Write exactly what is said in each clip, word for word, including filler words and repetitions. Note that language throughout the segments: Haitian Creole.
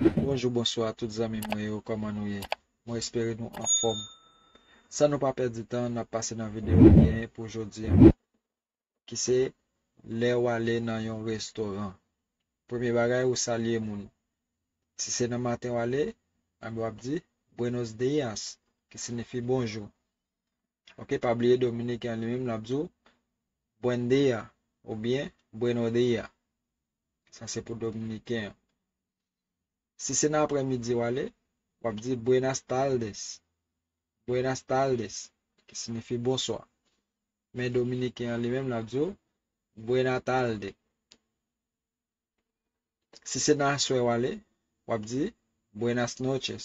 Bonjou, bonswa tout zanmi mwen yo, kòman nou ye? Mwen espere nou anfòm. San nou pa pèdi tan, n ap pase nan videyo nou genyen pou jodi a, ki se lè w ale nan yon restoran. Premye bagay, ou salye moun. Si se nan maten w ale, anben w ap di buenos días, ki siyifi bonjou. Ok, pa bliye Dominiken an li menm, l ap di w buen día oubyen buenos días. Sa se pou Dominiken an. Si se nan aprèmidi w ale, w ap di buenas tardes. Buenas tardes, ki siyifi bonswa. Men Dominiken an li menm, l ap di w buena tarde. Si se nan aswè w ale, w ap di buenas noches.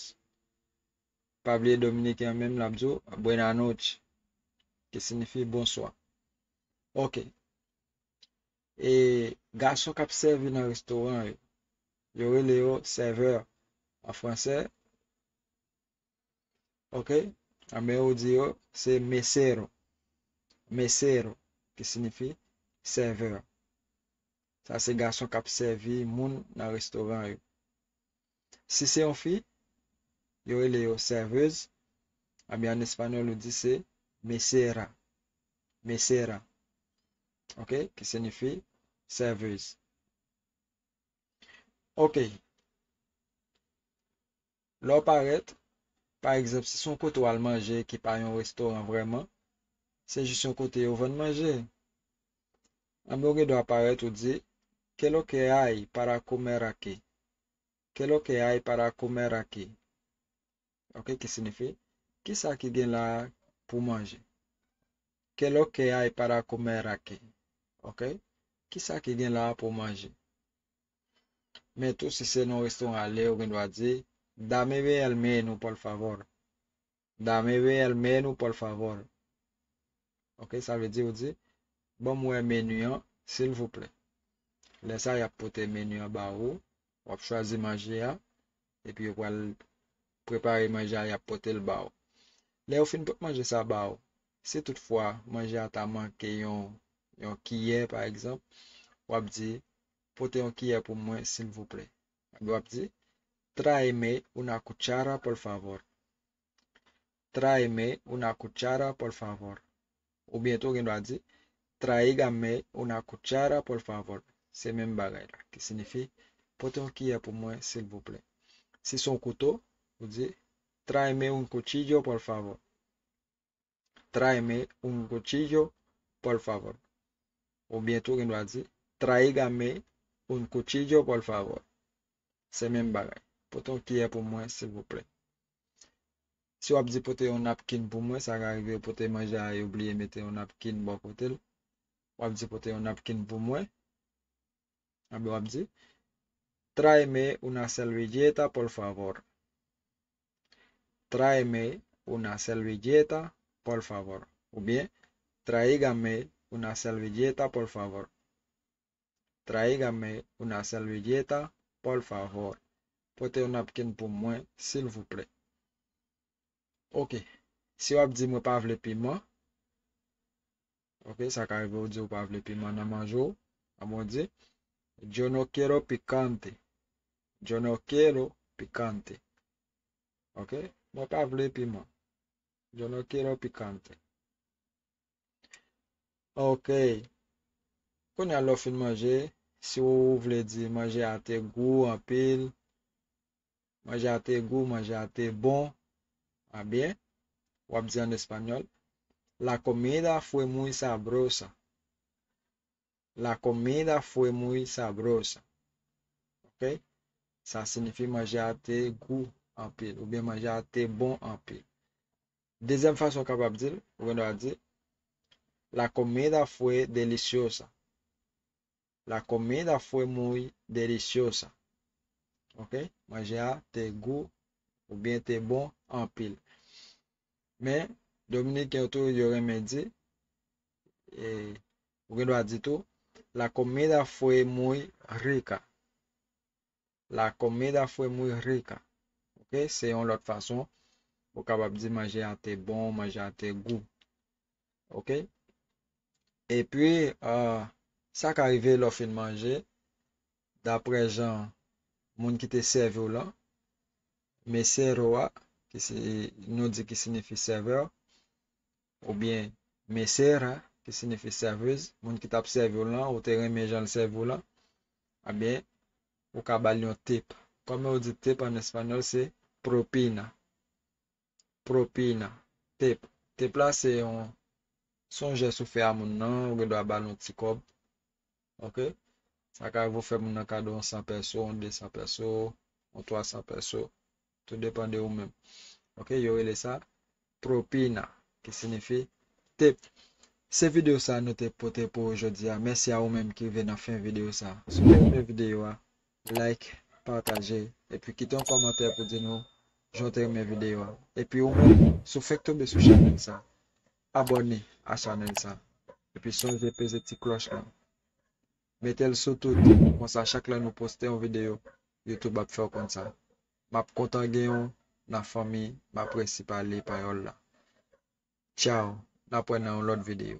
Pa bliye Dominiken an menm, l ap di w buena noche, ki siyifi bonswa. Ok. E gason k ap sèvi nan restoran yo, yo rele yo serveur an fransè. Ok? Anben yo di yo se mesero. Mesero, ki siyifi serveur. Sa se gason k ap sèvi moun nan restoran yo. Si se yon fi, yo rele yo serveuse. Anben an espanyòl, ou di se mesera. Mesera. Ok? Ki siyifi serveuse. Ok. Lè w parèt, pa egzanp, si se yon kote w al manje ki pa yon restoran vrèman, se jis yon kote yo vann manje. Anben, ou gen dwa parèt, ou di, ¿Qué lo que hay para comer aquí? ¿Qué lo que hay para comer aquí? Ok, ki siyifi, kisa ki gen la pou manje? ¿Qué lo que hay para comer aquí? Ok, kisa ki gen la pou manje? Men tou, si se nan restoran ale, ou gen dwa di, dame ver el menú, por favor. Dame ver el menú, por favor. Ok, sa vle di, ou di, ban m wè meni an, silvouplè. Lè sa, y ap pote meni an ba ou, w ap chwazi manje a, epi yo pral prepare manje a, y ap pote l ba ou. Lè yo fin pot manje sa ba ou, si toutfwa manje a ta manke yon, yon kiyè, pa egzanp, w ap di, pote yon kiyè pou mwen, silvouplè. Anben w ap di, tráeme una cuchara, por favor. Tráeme una cuchara, por favor. Oubyen tou, ou gen dwa di, tráigame una cuchara, por favor. Se menm bagay la, ki siyifi, pote yon kiyè pou mwen, silvouplè. Si se yon kouto, ou di, tráeme un cuchillo, por favor. Tráeme un cuchillo, por favor. Oubyen tou, ou gen dwa di, tráigame un cuchillo, por favor. Se menm bagay. Pote yon kiyè pou mwen, silvouplè. Si w ap di pote yon napkin pou mwen, sa ka rive yo pote manje a, yo bliye mete yon napkin bò kote l. W ap di pote yon napkin pou mwen. Anben w ap di, tráeme una servilleta, por favor. Tráeme una servilleta, por favor. Oubyen, tráigame una servilleta, por favor. Tráigame una servilleta, por favor. Pote yon napkin pou mwen, silvouplè. Ok. Si w ap di mwen pa vle piman, ok, sa ka rive ou di ou pa vle piman nan manje w, anben w di, yo no quiero picante. Yo no quiero picante. Ok? Mwen pa vle piman. Yo no quiero picante. Ok. Kounye a, lè w fin manje, si w vle di manje a te gou anpil, manje a te gou, manje a te bon, anben, w ap di an espanyòl, la comida fue muy sabrosa. La comida fue muy sabrosa. Ok? Sa siyifi manje a te gou anpil, oubyen manje a te bon anpil. Dezyèm fason w kapab di l, ou gen dwa di, la comida fue deliciosa. La comida fue muy deliciosa. Ok? Manje a te gou oubyen te bon anpil. Men, Dominiken yo tou, yo renmen di, e, ou gen dwa di tou, la comida fue muy rica. La comida fue muy rica. Ok? Se yon lòt fason ou kapab di manje a te bon, manje a te gou. Ok? Epi, ah, sa ka rive lè w fin manje, daprè jan moun ki te sèvi w lan, mesero a, ki si, nou di ki siyifi sèvè, oubyen mesera, ki siyifi sèvez, moun ki t ap sèvi w lan, ou te renmen jan l sèvi w lan, ebyen, ou ka ba l yon tip. Kòman yo di tip an espanyòl, se propina. Propina. Tip. Tip la se yon, se yon jès ou fè a moun nan, ou gen dwa ba l yon ti kòb. Ok? Sa ka rive ou fè moun nan kado yon san pèso, yon de san pèso, yon twa san pèso. Tou depann de ou menm. Ok? Yo rele sa propina, ki siyifi tip. Se videyo sa nou te pote pou ou jodi a. Mèsi a ou menm ki rive nan fen videyo sa. Si w te renmen videyo a, like, pataje, epi kite yon kòmantè pou di nou jan w te renmen videyo a. Epi ou menm, si w fèk tonbe sou chanèl sa, abòne a chanèl sa. Epi sonje peze ti klòch lan. Mete l sou tout, konsa chak lè nou poste yon videyo, YouTube ap fè w konn sa. M ap kontan gen w nan fanmi, m ap resi pale payòl la. Tchaw, n ap wè nan yon lòt videyo.